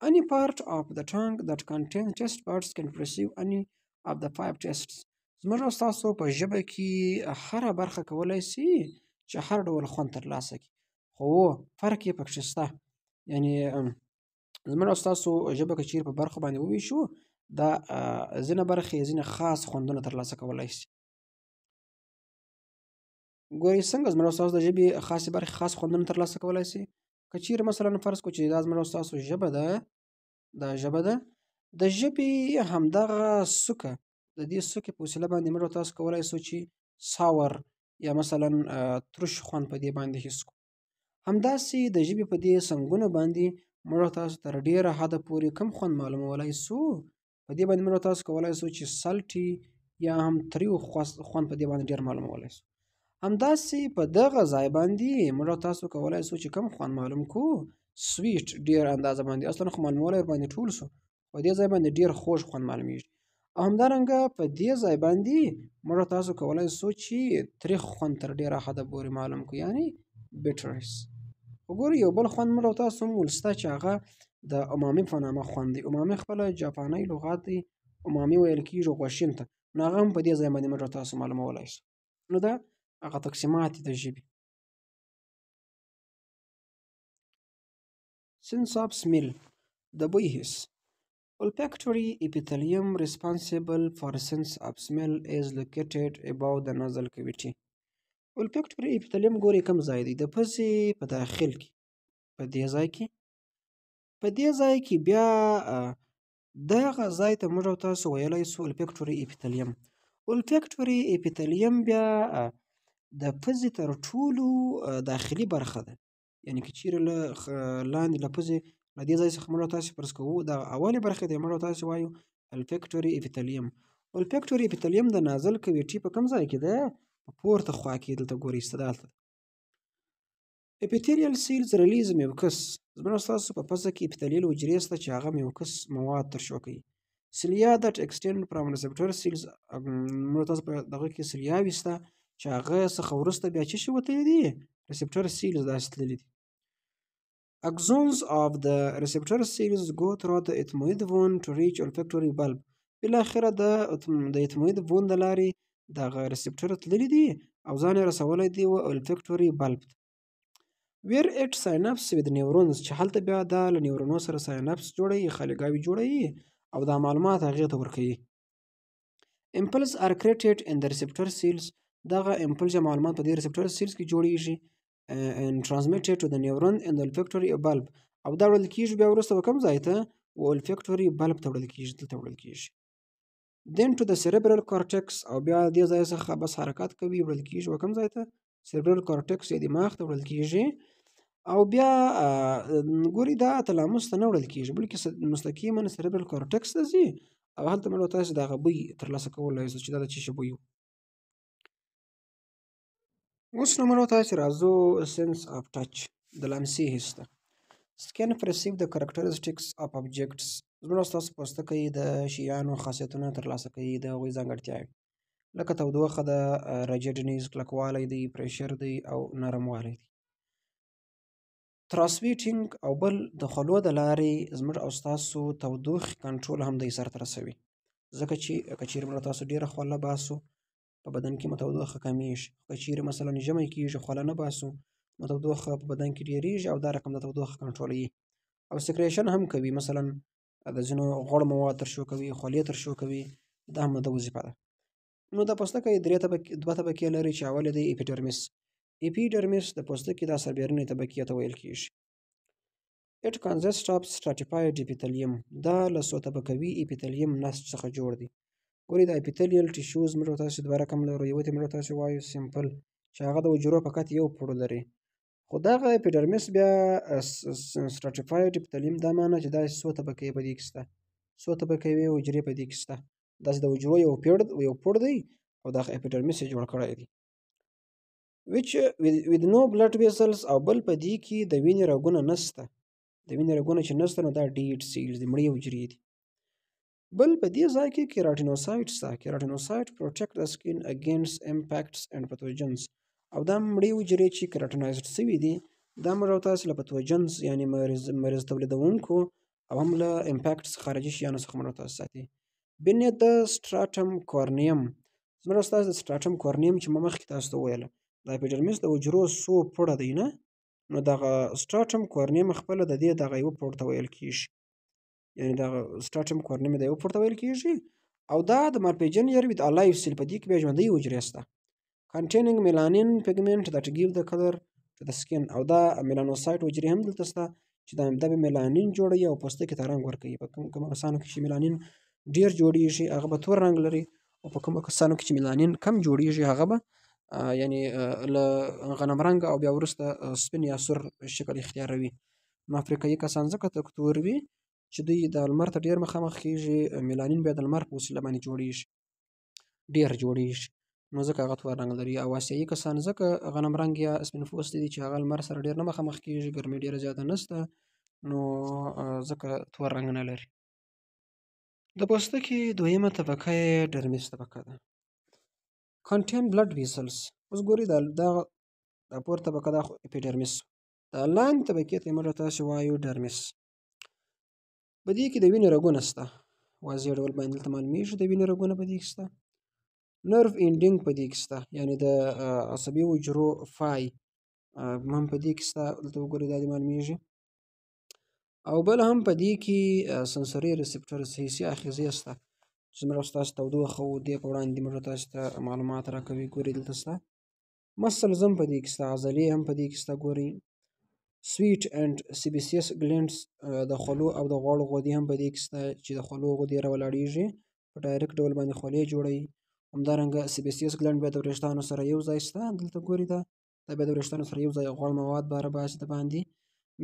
Any part of the tongue that contains taste buds can perceive any of the 5 tastes. زموږ ستاسو په ژبه کې هره برخه کولی شي چې هر ډول خوند ترلاسه کړي، خو فرق یې پکښې شته. یعنې زموږ ستاسو ژبه که چیرې په برخو باندې وویشو، دا ځینې برخې ځینې خاص خوندونه ترلاسه کولی شي. ګورئ څنګه زموږ ستاسو د ژبې خاصې برخې خاص خوندونه ترلاسه کولی شي. که چیرې مثلا فرض کړو چې دا زموږ ستاسو ژبه ده، دا ژبه ده، د ژبې همدغه سوکه، د دې سوکې په وسیله باندې موږ تاسو کولی شو چې sour یا مثلا ترش خوند په دې باندې حس کړو. همداسې د ژبې په دې سنګونو باندې موږ تاسو تر ډېره حده پورې کم خوند معلومولی شو. په دې باندې موږ تاسو کولی شو چې salty یا هم تریو خوند په دې باندې ډېر معلومولی شو. همداسې په دغه ځای باندې موږ تاسو کولی شو چې کم خوند معلوم کړو، sweet ډېر اندازه باندې، اصلا خو معلومولی ورباندې ټول شو، په دې ځای باندې ډېر خوږ خوند معلومیږي. او همدارنګه په دې ځای باندې موږ تاسو کولی شو چې تریخ خوند تر ډېره حده پورې معلوم کړو، یعنې bitterness. خو ګورئ یو بل خوند موږ تاسو هم ولسته چې هغه د امامي په نامه خوند دی. امامي خپله جاپاني لغات دی، امامي ویل کېږي غوښین ته، نو هغه هم په دې ځای باندې موږ تاسو معلومولی شو. نو دا هغه تقسیمات دي د ژبې. Sense of smell، د بوی حس. Olfactory epithelium responsible for sense of smell is located above the nasal cavity. Olfactory epithelium ګورئ کوم ځای دی؟ د پزې په داخل کې، په دې ځای کې. په دې ځای کې بیا دغه ځای ته موږ او تاسو ویلی شو olfactory epithelium. Olfactory epithelium بیا د پزې تر ټولو داخلي برخه ده. یعنې که چیرې له لاندې له پزې له دې ځای څخه موږ او تاسو فرض کوو، دغه اولې برخې ته موږ او تاسو وایو olfactory epithelium. Olfactory epithelium د nasal cavity په کوم ځای کې ده؟ په پورته خوا کې، دلته ګورئ شته دلته. Epithelial cells release mucus. زموږ ستاسو په پزه کې epithelial حجرې شته چې هغه mucus مواد ترشح کوي. Cilia that extend from receptor cells، موږ تاسو په دغه کې سلیاوې شته چې هغه څخه وروسته بیا څه شي وتلي دي؟ Receptor cells داسې تللي دي. Axons of the receptor cells go through the ethmoid bone to reach olfactory bulb. بالاخره د ethmoid bone د لارې دغه receptor تللي دي او ځان یې رسولی دی و olfactory bulb ته. Where it synapse with neurons، چې هلته بیا دا له نیورونو سره synapse جوړوي، خالیګاوې جوړوي او دا معلومات هغې ته ورکوي. Impulse are created in the receptor cells، دغه impulse یا معلومات په دې receptor cells کې جوړیږي and transmitted to the neuron in the olfactory bulb، او دا وړل کیږي بیا وروسته به کوم ځای ته؟ Olfactory bulb ته وړل کیږي، دلته وړل کیږي. Then to the cerebral cortex، او بیا دې ځای څخه بس حرکت کوي، وړل کیږي و کوم ځای ته؟ Cerebral cortex یا دماغ ته وړل کیږي. او بیا ګوري دا تلامس ته نه وړل کیږي، بلکې مستقیما cerebral cortex ته ځي او هلته موږ تاسو دغه بوی ترلاسه کولی شو چې دا د څه شي بوی و. اوس نو موږ تاسو راځو sense of touch، د لمسې حس ته. Skin perceive the characteristics of objects، زموږ ستاسو پوستکی د شیانو خاصیتونه ترلاسه کوي، د هغوی ځانګړتیاوې لکه تودوخه ده، rigidness کلکوالی دی، pressure دی او نرموالی دی. Through sweating، او بل د خولو د لارې زموږ او ستاسو تودوخې کنټرول هم دی سرته رسوي، ځکه چې که چیرې موږ تاسو ډېره خوله باسو په بدن کې مو تودوخه کمیږي، که چیرې مثلا ژمی کیږي خوله نه باسو نو تودوخه په بدن کې ډېرېږي او دا رقم د تودوخه کنټرولوي. او secretion هم کوي، مثلا د ځینو غوړ مواد ترشح کوي، خولې ترشح کوي، دا هم د وظیفه ده. نو د پوستکی درې طبقې، دوه طبقې لري چې اول دی epidermis. Epidermis د پوستکي دا سربېرنې طبقې ته ویل کیږي. It consists of stratified epithelium، دا له څو طبقوي epithelium نسج څخه جوړ دی. ګورئ د epithelial tissues موږ تاسو دوه رقم لرو، یو ته موږ تاسو وایو simple چې هغه د حجرو فقط یو پوړ لري، خو دغه epidermis بیا stratified epithelium دا معنی چې دا څو طبقې په دې کې شته، څو طبقوي حجرې په دې کې شته، داسې د حجرو یو پوړ یو پوړ دی او دغه epidermis یې جوړ کړی دی. Which with no blood vessels، او بل په دې کې د وینې رګونه نشته، د وینې رګونه چې نشته نو دا dead cells دي، مړې حجرې دي. بل په دې ځای کې keratinocyte شته، keratinocyte protect the skin against impacts and pathogens، او دا مړې حجرې چې keratinized سوي دي دا موږ او تاسو له pathogens یعنې مرض تولیدوونکو او هم له impacts خارجي شیانو څخه موږ او تاسو ساتي. Beneath the stratum corneum، زموږ او ستاسو د stratum corneum چې ما مخکې تاسو ته وویله د epidermis د حجرو څو پوړه دی نه، نو دغه stratum corneum خپله د دې دغه یو پوړ ته ویل کیږي، یعنې دغه stratum corneum د یو پوړ ته ویل کیږي. او دا د Malpighian layer with alive cell، په دې کې بیا ژوندۍ حجرې شته containing melanin pigment that give the color to the skin، او دا melanocyte حجرې هم دلته شته چې دا به میلانین جوړوي او پوستکي ته رنګ ورکوي. په کومو کسانو کې چې میلانین ډېر جوړیږي هغه به تور رنګ لري، او په کومو کسانو کې چې میلانین کم جوړیږي هغه به یعنې له غنم رنګ او بیا وروسته سپین یا سور شکل اختیاروي. نو افریقایي کسان ځکه تک تور وي چې دوی د لمر ته ډېر مخامخ کیږي، میلانین بیا د لمر په وسیله باندې جوړیږي، ډېر جوړیږي، نو ځکه هغه تور رنګ لري. او اسیایي کسان ځکه غنم رنګ یا سپین پوستي دي چې هغه لمر سره ډېر نه مخامخ کیږي، ګرمي ډېره زیاته نشته، نو ځکه تور رنګ نه لري. د پوستکي دویمه طبقه یې dermis طبقه ده. Contain blood vessels، اوس ګورئ دا دا پورته طبقه دا خو epidermis، دا لاندې طبقې ته موږ تاسو وایو dermis. په دې کې د وینې رګونه شته، واضح ډول باندې دلته معلومیږي د وینې رګونه په دې کې شته. Nerve ending په دې کې شته، یعنې د عصبي حجرو فای هم په دې کې شته، دلته وګورئ دا دې معلومیږي. او بل هم په دې کې sensory receptors حسي آخذې شته چې زموږ ستاسو تودوخه و دې په وړاندې موږ تاسو ته معلومات راکوي. ګورئ دلته شته muscles هم په دې کې شته، عضلې هم په دې کې شته. ګورئ sweat and sebaceous glands، د خولو او د غوړو غدې هم په دې کې شته چې د خولو غدې راولاړېږي په direct ډول باندې خولې جوړوي. همدارنګه sebaceous gland بیا د وریښتانو سره یو ځای شته، دلته ګورئ دا بیا د وریښتانو سره یو ځای غوړ مواد به راباسي د باندې.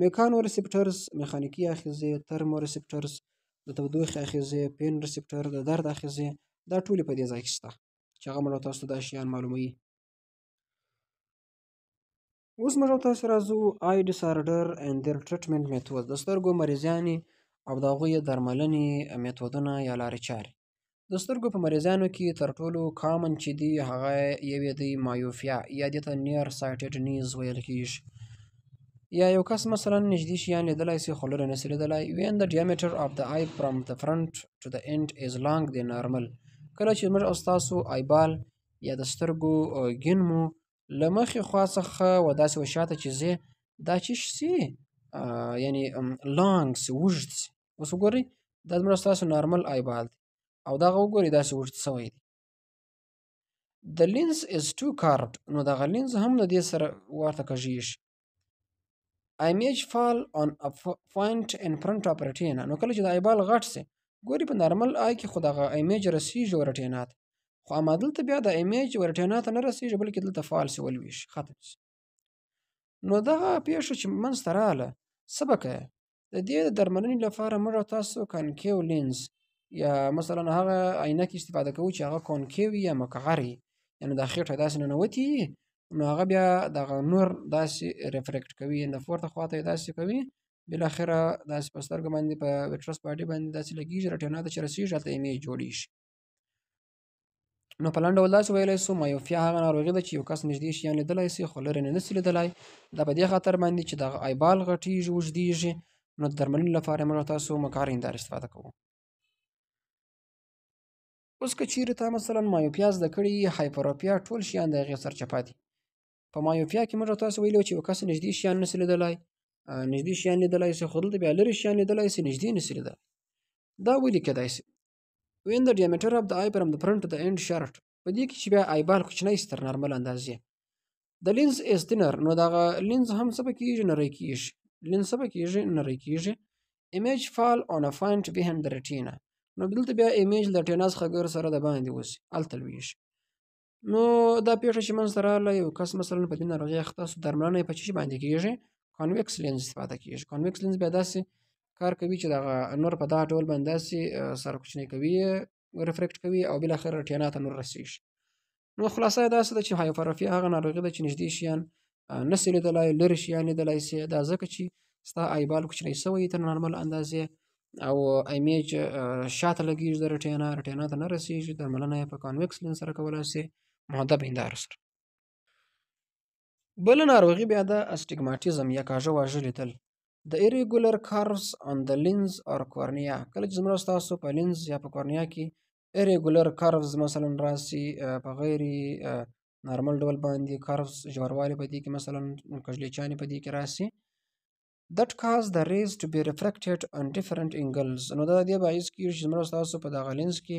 Mechanoreceptors میخانیکي آخذې، thermoreceptors د تودوخې آخذې، pain receptor د درد آخذې، دا ټولې په دې ځای کې شته چې هغه موږ تاسو ته دا شیان معلوموي. اوس موږ تاسو راځو eye disorder and their treatment method، د سترګو مریضانې او د هغوی درملنې میتودونه یا لارې چارې. د سترګو په مریضانو کې تر ټولو common چې دی هغه یوې دی myopia یا دې ته nearsightedness ویل کیږي. یا یو کس مثلا نږدې شیان لیدلی سي خو لرې نسي لیدلی. When the diameter of the eye from the front to the end is long than normal، کله چې موږ او ستاسو eyeball یا د سترګو ګین مو له مخې خوا څخه و داسې و شاته چې ځې دا چې سي یعنی long سي، اوږد سي. اوس وګورئ دا زموږ ستاسو normal eyeball دی او دغه وګورئ داسې اوږد سوی دی. The lens is too curved، نو دغه لینز هم د دې سره ورته کږیږي. Image fall on a point in front of retina، نو کله چې د eyeball غټ سي ګوري په normal eye کې خو دغه image رسیږي و retina ته، خو اما دلته بیا د image و retina ته نه رسیږي بلکې دلته fall سي، ولویږي، ختم سي. نو دغه پیښه چې منځته راغله څه به کوې؟ د دې د درملنې لپاره موږ او تاسو concave lens یا مثلا هغه عینکې استفاده کوو چې هغه concave یا مقعر وي، یعنې دا خېټه داسې ننوتې وي، نو هغه بیا دغه نور داسې refract کوي، د پورته خوا ته یې داسې کوي، بالاخره داسې په سترګو باندې په vitreous body باندې داسې لګېږي، retina ته چې رسېږي هلته image جوړېږي. نو په لنډ ډول داسې ویلی سو myopia هغه ناروغي ده چې یو کس نږدې شیان لیدلی سي خو لرې نه سي لیدلی. دا په دې خاطر باندې چې دغه eyeball غټېږي، اوږدېږي، نو د درملنې لپاره موږ تاسو مقعر هندارې استفاده کوو. اوس که چیرې تا مثلا myopia زده کړې، hyperopia ټول شیان د هغې سرچپه دي. په myopia کې موږ تاسو ویلي وو چې یو کس نږدې شیان نه سي لیدلی، نږدې شیان لیدلی سي خو دلته بیا لرې شیان لیدلی سي، نږدې نه سي لیدلی. دا ولې کېدای سي؟ When the diameter of the eye from the front to the end short، په دې کې چې بیا eyeball کوچنی سي تر normal اندازې. The lens is thinner، نو دغه لینز هم څه به کېږي؟ نری کېږي. لینز څه به کېږي؟ نری کېږي. Image fall on a point behind the retina، نو دلته بیا image له retina څخه ګر سره د باندې وسي، هلته لوېږي. نو دا پېښه چې منځته راغله یو کس مثلا په دې ناروغي اخته سو، درملنه یې په څه شي باندې کېږي؟ convex lens استفاده کېږي. convex lens بیا داسې کار کوي چې دغه نور په دا ډول باندې داسې سره کوچنی کوي، refract کوي او بالاخره retina ته نور رسېږي. نو خلاصه یې داسې ده چې hyperopia هغه ناروغي ده چې نږدې شیان نه سي لیدلی، لرې شیان لیدلی سي. دا ځکه چې ستا eyeball کوچنی سوی تر normal اندازې او image شاته لګېږي د retina، retina ته نه رسېږي. درملنه یې په convex lens سره کولی سي، محدب هندارو سره. بله ناروغي بیا ده astigmatism یا کاږه واږه لیدل. The irregular curves on the lens or cornea، کله چې زموږ ستاسو په لینز یا په cornea کې irregular curves مثلا راسي، په غیر normal ډول باندې curves ژوروالی په دې کې مثلا کږلېچانې په دې کې راسي، that cause the rays to be refracted on different angles، نو دا د دې باعث کېږي چې زموږ ستاسو په دغه لینز کې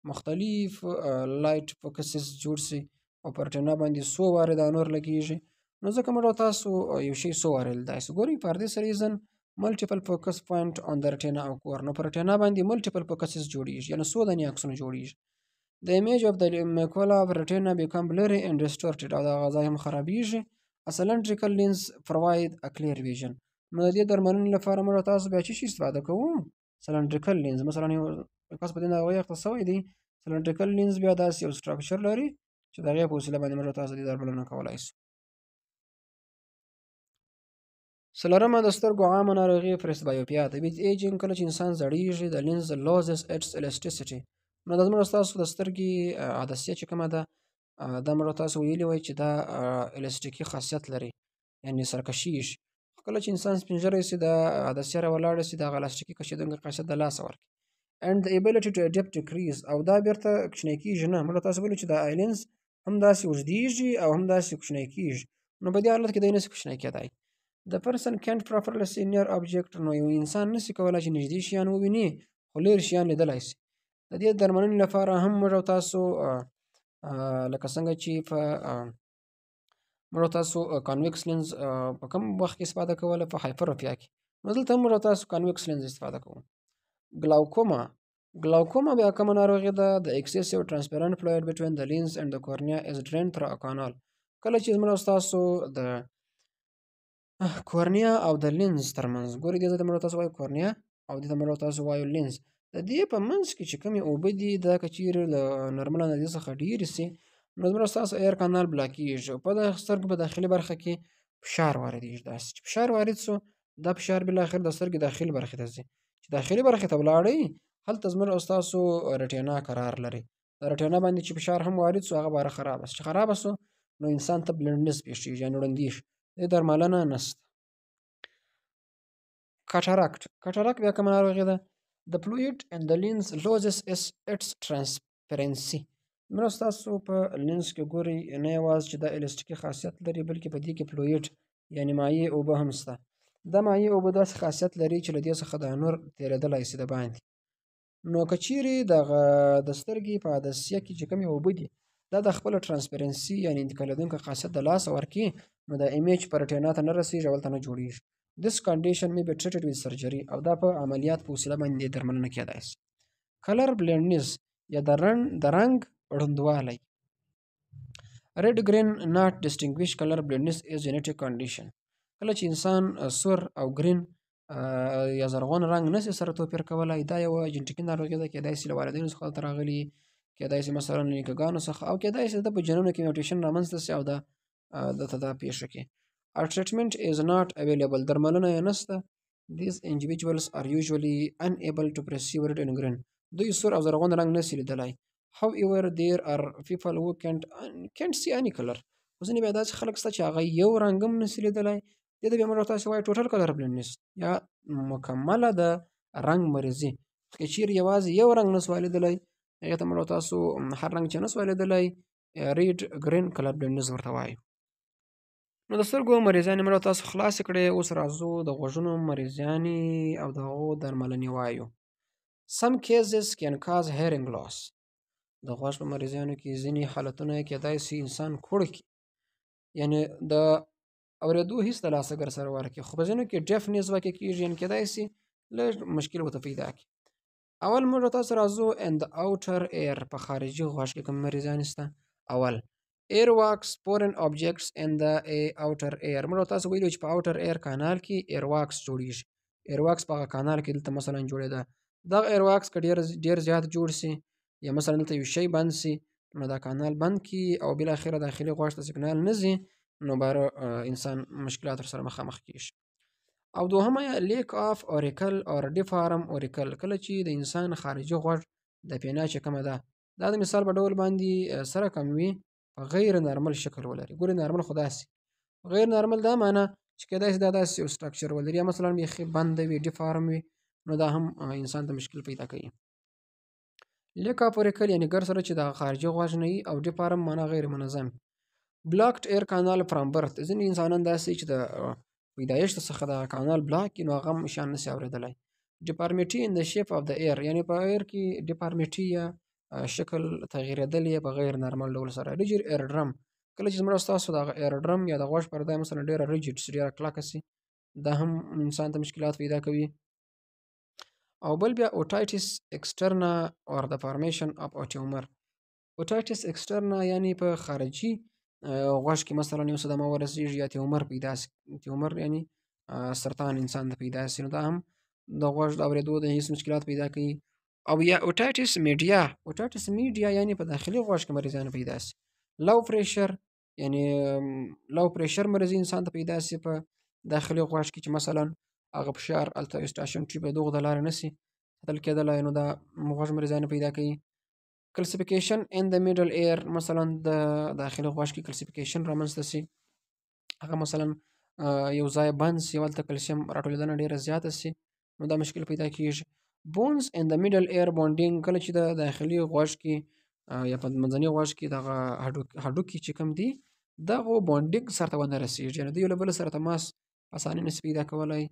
مختلف light focuses جوړ سي او پر retina باندې څو وارې دا نور لګېږي. نو ځکه موږ تاسو یو شی څو وارې لیدای سو. ګورئ for this reason multiple focus point on the retina occur، نو پر retina باندې multiple focuses جوړېږي، یعنې څو دانې عکسونه جوړېږي. The image of the macula of retina become blurry and distorted، او دغه ځای هم خرابېږي. A cylindrical lens provide a clear vision، نو د دې درملنې لپاره موږ تاسو بیا څه شي استفاده کوو؟ cylindrical lens. مثلا یو کس په دې ناروغي اخته سوی دی، cylindrical lens بیا داسې یو structure لري چې د هغې په وسیله باندې موږ تاسو دې درملنه کولای سو. څلورمه د سترګو عامه ناروغي presbyopia ده. With aging کله چې انسان زړیږي the lens loses its elasticity، نو دا زموږ ستاسو د سترګې عدسیه چې کومه ده، دا موږ تاسو ویلي وای چې دا الاستیکي خاصیت لري، یعنې سرکشیږي. خو کله چې انسان سپین ږیری سي دا عدسیه راولاړه سي، دغه الاستیکي کشېدونکی خاصیت د لاسه ورکوي. And the ability to adapt decrease، او دا بیرته کوچنی کیږي نه. موږ تاسو ویلو چې دا eye lens هم داسې اوږدیږي او هم داسې کوچنی کیږي، نو په دې حالت کې دی نه سي کوچنی کېدای. The person can't properly see near object، نو یو انسان نسي کولی چې نږدې شیان وویني خو لرې شیان لیدلی سي. د دې درملنې لپاره هم موږ او تاسو لکه څنګه چې په موږ او تاسو convex lens په کوم وخت کې استفاده کوله؟ په hyperopia کې. نو دلته هم موږ او تاسو convex lens استفاده کوو. glaucoma، glaucoma بیا کومه ناروغي ده؟ The excessive transparent fluid between the lens and the cornea is drained through a canal. کله چې زموږ او ستاسو د cornea او د لینز ترمنځ، ګورئ دې ځای ته موږ تاسو وایو cornea او دې ته موږ تاسو وایو لینز، د دې په منځ کې چې کومې اوبه دي دا که چیرې له normal اندازې څخه ډېرې سي نو زموږ ستاسو air canal block کېږي او په د سترګو په داخلي برخه کې فشار واردېږي. داسې چې فشار وارد سو دا فشار بالاخره د سترګې داخلي برخې ته ځي، چې داخلي برخې ته ولاړئ هلته زموږ او ستاسو retina قرار لري. د retina باندې چې فشار هم وارد سو هغه باره خرابه سو، چې خرابه سو نو انسان ته blindness پېښېږي، یعنې ړوندېږي. دې درملنه نشته. cataract، cataract بیا کومه ناروغي ده؟ The fluid in the lens loses its transparency. نو ستاسو په لینز کې ګورئ نه یوازې چې دا الاستیکي خاصیت لري بلکې په دې کې fluid یعنی مایع اوبه هم شته. دا مایع اوبه داسې خاصیت لري چې له دې څخه دا نور تېرېدلی شي د باندې. نو که چیرې دغه د سترګې په عدسیه کې چې کومې اوبه دي دا د خپل transparency یعنی انتقالېدونکی خاصیت د لاسه ورکړي، نو د image په retina ته نه رسېږي او هلته نه جوړېږي. This condition may be treated with surgery، او دا په عملیات په وسیله باندې درملنه کېدای شي. Color blindness یا د رنګ ړوندوالی. Red green not distinguish color blindness is genetic condition. کله چې انسان سور او green یا زرغون رنګ نسي سره توپیر کولی، دا یوه جنټیکي ناروغي ده. کېدای شي له والدینو څخه ورته راغلي، کېدای شي مثلا له نیکهګانو څخه، او کېدای شي د په جنونو کې mutation رامنځته شي او دا ده ته دا پېښه کړي. A treatment is not available، درملنه یې نشته. These individuals are usually unable to perceive red and green. دوی سور او زرغون رنګ نسي لیدلی. However, there are people who can't see any color. خو ځینې بیا داسې خلک شته چې هغه یو رنګ هم نسي لیدلی. دې ته بیا موږ تاسې وایو total color blindness یا مکمله د رنګ مریضي. که چیرې یوازې یو رنګ نه سوای لیدلی، هغې ته موږ تاسو هر رنګ چې نه سوای لیدلی red green color blindness ورته وایو. نو د سترګو مریضانې موږ تاسو خلاصې کړې، اوس راځو د غوږونو مریضانې او د هغو درملنې وایو. Some cases can cause hearing loss. د غوږ په مریضانو کې ځینې حالتونه کېدای شي انسان کوڼ کړي، یعنې د اورېدو هیڅ د لاسه ګر سره ورکړي، خو په ځینو کې deafness واقع کېږي، یعنې کېدای شي لږ مشکل ورته پیدا کړي. اول موږ تاسو راځو in the outer ear، په خارجي غوږ کې کوم مریضان شته. اول earwax foreign objects in the outer ear. موږ تاسو ویلو چې په outer ear کانال کې earwax جوړیږي. Earwax په هغه کانال کې دلته مثلا جوړېده. دغه earwax که ډېر زیات جوړ سي یا مثلا دلته یو شی بند سي، نو دا کانال بند کړي او بالاخره داخلي غوږ ته سیګنال نه ځي، نو باره انسان مشکلات ورسره مخامخ کېږي. او دوهمه lack of auricle or deformed auricle، کله چې د انسان خارجي غوږ د پینا چې کومه ده، دا د مثال په ډول باندې سره کم وي، په غیر نارمل شکل ولري. ګورې نارمل خو داسې، غیر نارمل دا معنا چې کېدای شي دا داسې یو structure ولري، یا مثلا بیخي بنده وي، deform وي، نو دا هم انسان ته مشکل پیدا کوي. Lack of auricle یعنې ګر سره چې د خارجي غوږ نه وي، او deform معنا غیر منظم. Blocked ear canal from birth، ځینې انسانان داسې چې د پیدایښت څخه د کانال block وي، نو هغه هم شیان نسي اورېدلی. Deformity in the shape of the ear، یعنې په ear کې deformity یا شکل تغیرېدل یې په غیر نارمل ډول سره. Rigid ear drum، کله چې زموږ ستاسو دغه ear drum یا د غوږ پرده مثلا ډېره rigid سي، ډېره کلکه سي، دا هم انسان ته مشکلات پیدا کوي. او بل بیا otitis externa or the formation of a tumor. Otitis externa یعنې په خارجي غوږ کې مثلا یو صدمه ورسېږي یا tumor پیدا سي، tumor یعنې سرطان انسان ته پیدا سي، نو دا هم د غوږ د اورېدو د هیڅ مشکلات پیدا کوي. او یا otitis media، otitis media یعنې په داخلي غوږ کې مریضان پیدا سي. Low pressure یعنې low pressure مریضي انسان ته پیدا سي په داخلي غوږ کې، چې مثلا هغه فشار هلته Eustachian tube د دغو د لارې نه سي ساتل کېدلی، نو دا غوږ مریضان پیدا کوي. Calcification in the middle ear، مثلا د داخلي غوږ کې calcification رامنځته سي، هغه مثلا یو ځای بند سي، هلته کلسیم راټولېدنه ډېره زیاته سي، نو دا مشکل پیدا کېږي. Bones in the middle ear bonding، کله چې د داخلي غوږ کې یا په منځني غوږ کې دغه هډوکي چې کوم دي، دغو bonding سرته ونه رسېږي، یعنې دوی له بل سره تماس اساني نسي پیدا کولی.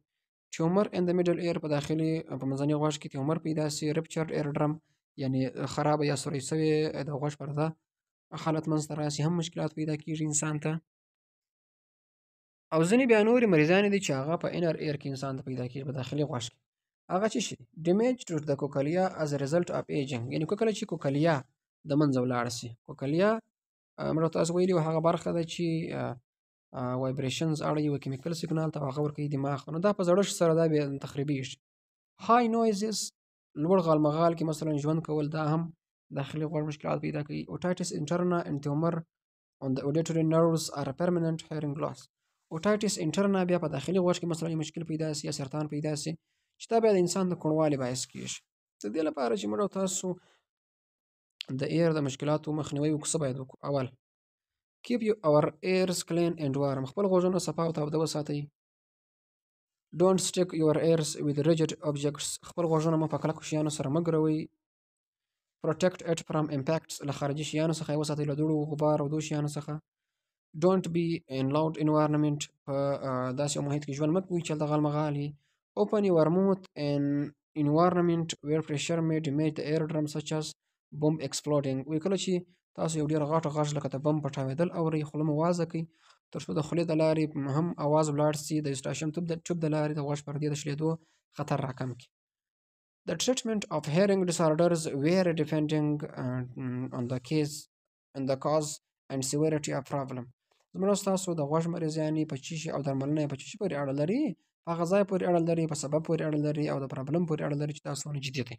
Tumor in the middle ear، په داخلي په منځني غوږ کې tumor پیدا سي. Ruptured ear drum یعنې خرابه یا سوری سوې د غوږ پرده حالت منځته راسي، هم مشکلات پیدا کېږي انسان ته. او ځینې بیا نورې مریضانې دي چې هغه په inner ear کې انسان ته پیدا کېږي، په داخلي غوږ کې. هغه څه شي دي؟ Damage to the cochlea as a result of aging، یعنې کله چې cochlea د منځه ولاړه سي. Cochlea موږ تاسو ویلي وو هغه برخه ده چې vibrations اړوي یو chemical signal ته، هغه ورکوي دماغ ته، نو دا په زړښت سره دا بیا تخریبېږي. High noises، لوړ غالمغال کې مثلا ژوند کول، دا هم داخلي غوږ مشکلات پیدا کوي. Otitis interna and tumor on the auditory nerves or permanent hearing loss. Otitis interna بیا په داخلي غوږ کې مثلا یو مشکل پیدا سي یا سرطان پیدا سي، چې دا بیا د انسان د کوڼوالي باعث کېږي. د دې لپاره چې موږ تاسو د ear د مشکلاتو مخنیوی وکړو، څه باید وکړو؟ اول keep your ears clean and warm، خپل غوږونه صفا او تاوده وساتئ. Don't stick your ears with rigid objects، خپل غوږونه مو په کلکو شیانو سره مه ګروئ. Protect it from impacts، له خارجي شیانو څخه یې وساتئ، له دوړو، غبار او دو شیانو څخه. Don't be in loud environment، په داسې یو محیط کې ژوند مه کوئ چې هلته غالمغال وي. Open your mouth in environment where pressure may damage the eardrum, such as bomb exploding. وایي کله چې تاسو یو ډېر غټ غږ لکه د بم پټاوېدل اورئ، خوله مو وازه کړئ تر څو د خولې د لارې هم اواز ولاړ سي، د یوسټاشیم ټیوب د لارې د غوږ پردې د شلېدو خطر راکم کړي. The treatment of hearing disorders vary depending on the case and the cause and severity of problem. زموږ ستاسو د غوږ مریضیانې په چیشي او درملنه یې په چیشي پورې اړه لري؟ په هغه ځای پورې اړه لري، په سبب پورې اړه لري او د problem پورې اړه لري چې تاسو ونه جدي دی.